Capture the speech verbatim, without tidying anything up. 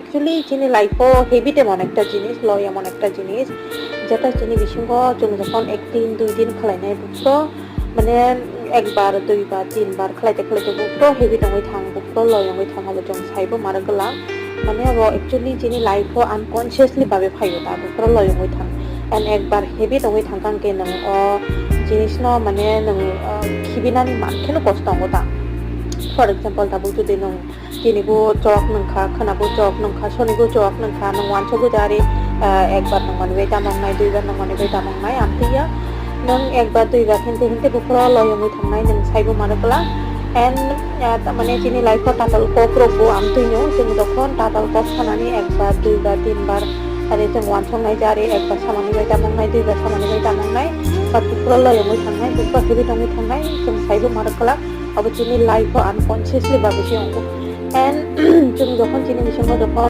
Actually, chini life o habit emon ekta jinis, lo emon ekta jinis, jeta chini bisingo chwng jokhon ek din, dui din khlainai, bukto mane ekbar, duibar, tinbar khlaite khlaite bukto habit wngwi thang, bukto lo wngwi thang, abo chwng saibo mara gwlak. Mane abo actually chini life o unconsciously babe phaio ta, bukto lo wngwi thang. And ekbar habit wngwi thang khe nwng o jinisno mane nwng, ah, khibinani man kheno kosto wngo ta. For example, tabuk jodi nwng tini bo chok nungkha, khwna bo chok nungkha, soni bo chok nungkha, nwng wansok bo jari, ah, ekbar nungmani bai tamo wngnai, duibar nungmani bai tamo wngnai, amtwi ya. Nwng ekbar duibar hinte hinte buphuro loyongwi thangnai, nwng saibo mano kwla. And, ah, tamani chini life o tatal kok rok bo amtwi no, chwng jokhon tatal kok sanani ekbar, duibar, tinbar, are chwng wansoknai jari ekbar samani bai tamo wngnai, duibar samani bai tamo wngnai, but buphuro loyongwi thangnai, buphuro habit wngwi thangnai, chwng saibo mano kwla. Abo chini life o unconsciously babe se wngo. And chwng jokhon chini bisingo jokhon